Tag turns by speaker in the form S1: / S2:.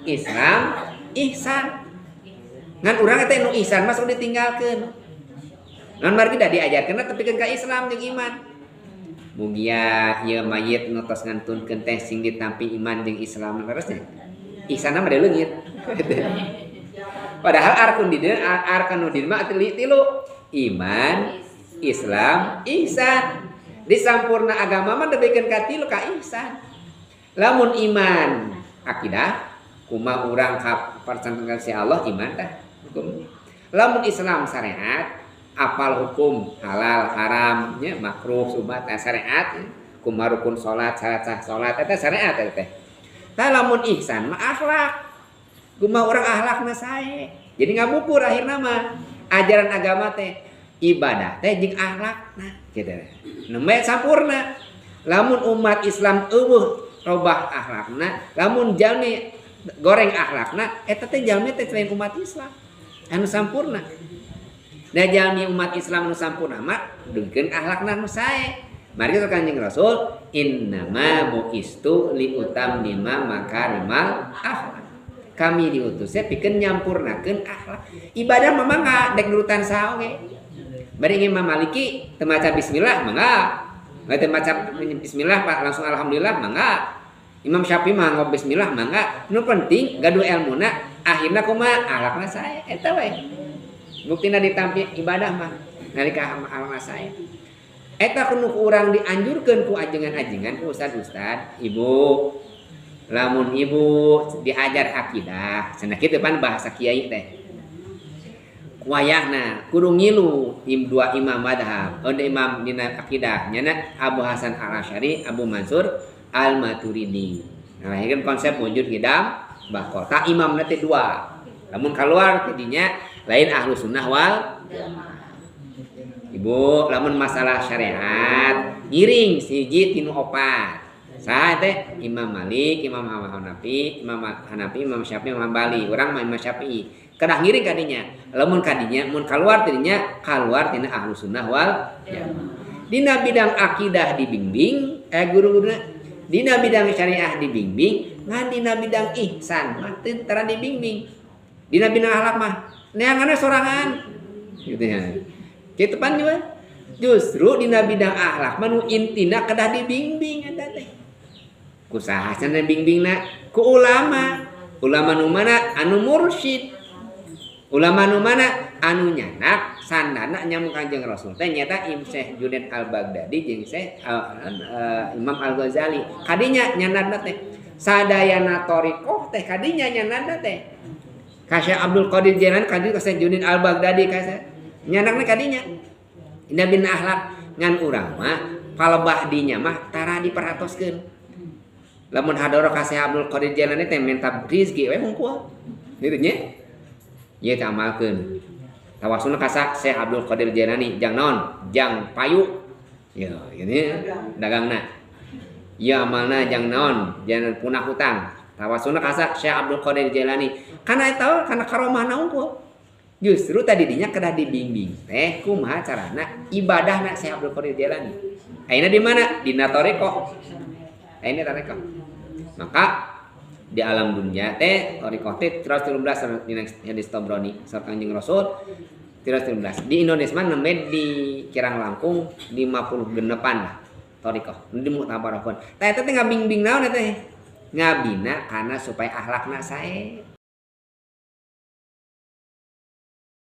S1: Islam, ihsan. Ngan urang teh nu ihsan mah sok ditinggalkeun. Ngan margi da diajarkeun tepikeun ka Islam jeung iman. Mugia ieu mayit nu tos ngantunkeun teh sing ditampi iman jeung Islam leres nya. Ihsanna mah leungit. Padahal arkun di dieu, arkanu di mah tilu, iman, Islam, ihsan. Di sampurna agama mah debikeun ka tilu, ka ihsan. Lamun iman akidah, kumaha urang ka percantenkeun si Allah, iman tah hukum. Lamun Islam syariat, apal hukum halal haram nya, makruh subat syariat, kumaha rukun salat, syarat sah salat, eta syariat eta teh. Tah lamun ihsan mah akhlak. Kumaha urang akhlakna sae. Jadi ngabukur akhirna mah ajaran agama teh ibadah teh jeung akhlakna kitu. Nembe sampurna. Lamun umat Islam eueuh robah akhlakna, lamun jalmi goreng akhlakna, eta teh jalmi teh selain umat Islam anu sampurna. Da jalmi umat Islam anu sampurna mah dungkeun akhlakna nu sae. Mari kita Kanjeng Rasul, innama bu'istu liutammima makarimal akhlak. Kami diutusnya pikeun nyampurnakeun akhlak. Ibadah mah mangga dek nurutan saha oge. Bari Imam Maliki teu maca bismillah mangga. Bari teu maca bismillah Pak langsung alhamdulillah mangga. Imam Syafi'i mah ngomong bismillah mangga. Nu penting gaduh elmuna, akhirna kumaha akhlakna sae eta we. Buktina ditampi ibadah mah nalika akhlakna sae. Eta kudu ku urang dianjurkeun ku ajengan-ajengan ku ustad-ustad, ibu lamun ibu diajar akidah, cenah kitu pan bahasa kiai teh. Wayahna kudu ngilu dua imam madhab, ada imam dina akidah nyana Abu Hasan Al-Asy'ari, Abu Mansur Al-Maturidi. Nah, ini kan konsep wujud hidam bako. Tak imam teh dua. Lamun keluar tidinya lain ahlu sunnah wal jamaah. Ibu lamun masalah syariat ngiring siji tinu opat. Saha teh? Imam Malik, Imam Hanafi, Imam Hanafi, Imam Syafi'i, Imam Hambali. Urang mah Imam Syafi'i. Kedah ngiring kadinya. Lamun kadinya mun keluar tidinya keluar tina ahlu sunnah wal jamaah. Dina bidang akidah dibimbing guru-guruna, dina bidang syariah dibimbing, ngan dina bidang ihsan mah teu tara dibimbing. Dina bidang akhlak mah neanganna sorangan gitu ya. Kitu pan juga. Justru dina bidang akhlak mah nu intina kedah dibimbing eta teh. Ku saha cenah bimbingna? Ku ulama. Ulama nu mana? Anu mursyid. Ulama nu mana? Anu nyanak sandana nyamuk Kanjeng Rasul teh nyata Im Syekh Junaid Al-Baghdadi jeung Syekh Imam Al-Ghazali. Kadinya nyanadna teh sadayana thariqah teh kadinya nyanadna teh. Ka Syekh Abdul Qadir Jailani kadinya ka Syekh Junaid Al-Baghdadi ka Syekh nyanakna kadinya. Dina bina akhlak ngan urang mah palebah dinya mah tara diperhatoskeun. Lamun hadoro ka Syekh Abdul Qadir Jailani teh minta rizki we hungkul. Gitu nya. Ieu teh amalkeun. Tawasulna ka Syekh Abdul Qadir Jailani jang naon? Jang payu. Ya, ini dagangna. Ieu amalna jang naon? Jangan punah hutang. Tawasulna ka Syekh Abdul Qadir Jailani. Kana eta kana karomahna unggul. Justru tadi dinya kedah dibimbing teh kumaha carana ibadahna Syekh Abdul Qadir Jailani. Ayeuna di mana? Dina thariqah. Ayeuna thariqah. Maka di alam dunia teh thariqah teh 313 dina hadis Tabrani sareng Kanjeng Rasul 313. Di Indonesia mah nembe di kirang langkung 50 genepan lah thariqah. Di muktabarahkeun. Tah eta teh ngabimbing naon eta teh? Ngabina karena supaya akhlakna sae.